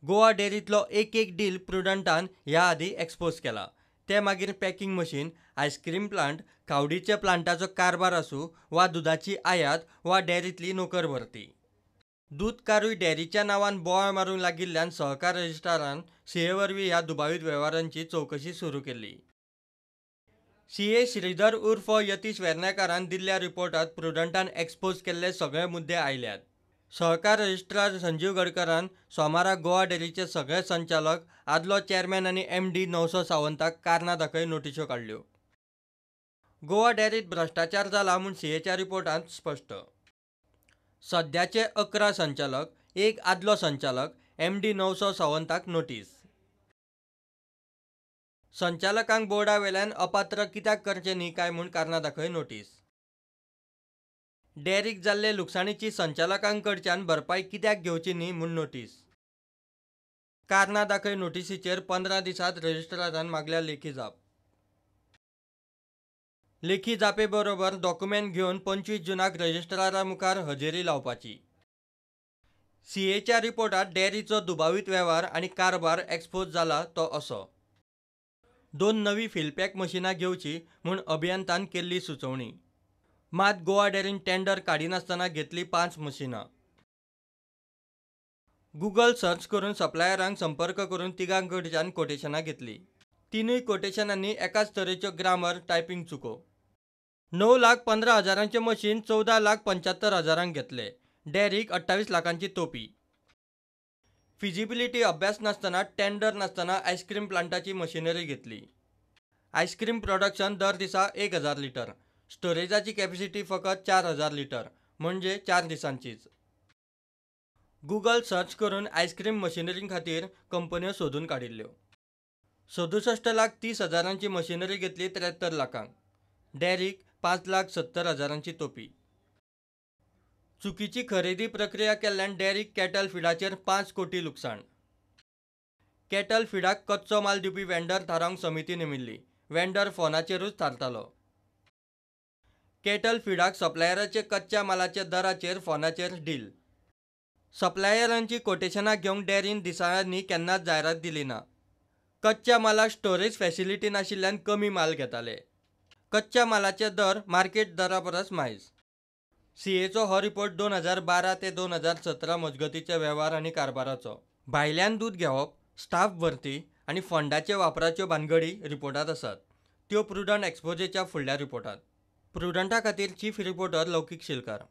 गोवा डेअरींतलो एक एक डील प्रुडंटान ह्या आदीं एक्सपोज केला. ते मागीर पॅकिंग मशीन, आयस्क्रीम प्लांट, खावडीच्या प्लांटाचो कारभार आसूं वा दुदाची आयात वा डेअरींतली नोकर भरती. दूदकारूय डेअरीच्या नांवान बोवाळ मारूंक लागिल्ल्यान सहकार रजिस्ट्रारान सीए वरवीं ह्या दुबावीत वेव्हारांची चवकशी सुरू केल्ली. सीए श्रीधर उर्फ यतीश वेर्णेकारान दिल्ल्या रिपोर्टांत प्रुडंटान एक्सपोज केल्ले सगळे मुद्दे आयल्यात. सहकार रजिस्ट्रार संजीव गडकरान सोमारा गोवा डेअरीचे सगळे संचालक, आदलो चेअरमॅन आनी एमडी नवसो सावंताक कारणां दाखय नोटिश्यो काडल्यो. गोवा डेअरींत भ्रश्टाचार जाला म्हूण सीएच्या रिपोर्टांत स्पश्ट. सद्याचे 11 संचालक, एक आदलो संचालक, एमडी नवसो सावंताक नोटीस. संचालकांक बोर्डा वेल्यान अपात्र कित्याक करचें न्ही काय म्हूण कारणां दाखय नोटीस. डेअरीक जाल्ले लुकसाणीची संचालकांकडच्यान भरपाय कित्याक घेवची न्ही म्हूण नोटीस. कारणां दाखय नोटिसीचेर 15 दिसांत रजिस्ट्रारान मागल्या लेखी जाप. लेखी जापे बरोबर डॉक्युमेंट घेवन 25 जूनाक रजिस्ट्रारा मुखार हजेरी लावपाची. सीएच्या रिपोर्टांत डेअरीचो दुबावीत वेव्हार आनी कारभार एक्सपोज जाला तो असो. 2 नवी फिलपॅक मशिनां घेवची म्हूण अभियंतान केल्ली सुचोवणी. मात गोवा डेअरीन टेंडर काडिनासतना घेतली 5 मशिनां. गुगल सर्च करून सप्लायरांक संपर्क करून तिगां कडच्यान कोटेशनां घेतली. 3 कोटेशनांनी एकाच तरेच्यो ग्रामर टायपिंग चुको. 9,15,000 मशीन 14,75,000 घेतले. डेअरीक 28 लाखांची तोपी. फिजिबिलिटी अभ्यास नासतना, टेंडर नासतना आयस्क्रीम प्लांटाची मशिनरी घेतली. आयस्क्रीम प्रोडक्शन दर दिसा 1000 लिटर, स्टोरेजाची कॅपॅसिटी फकत 4000 लिटर, म्हणजे 4 दिसांचीच. गुगल सर्च करून आयस्क्रीम मशिनरी खातीर कंपन्यो सोदून काडिल्ल्यो. 67,30,000 मशिनरी घेतली 73 लाखांक. डेअरीक 5,70,000 तोपी. चुकीची खरेदी प्रक्रिया केल्ल्यान डेअरीक कॅटल फिडाचेर 5 कोटी लुकसाण. कॅटल फिडाक कच्चो माल दिवपी वेंडर थारावंक समिती नेमिल्ली. वेंडर फोनाचेरूच थारतालो. कॅटल फिडाक सप्लायराचे कच्च्या मालाच्या दराचेर फोनाचेर डील. सप्लायरांची कोटेशनां घेवंक डेअरीन दिसाळ्यांनी केन्नाच जायरात दिली ना. कच्च्या मालाक स्टोरेज फॅसिलिटी नाशिल्ल्यान कमी माल घेताले. कच्च्या मालाचे दर मार्केट दरा परस मायज. सीएचो हो रिपोर्ट 2012 ते 2017 मजगतीचे वेव्हार आनी कारभाराचो. भायल्यान दूद घेवप, स्टाफ भरती आनी फंडाचे वापराच्यो भानगडी रिपोर्टांत आसात. त्यो प्रुडंट एक्सपोजेच्या फुडल्या रिपोर्टांत. प्रुडंटा खातीर चीफ रिपोर्टर लौकीक शिलकार.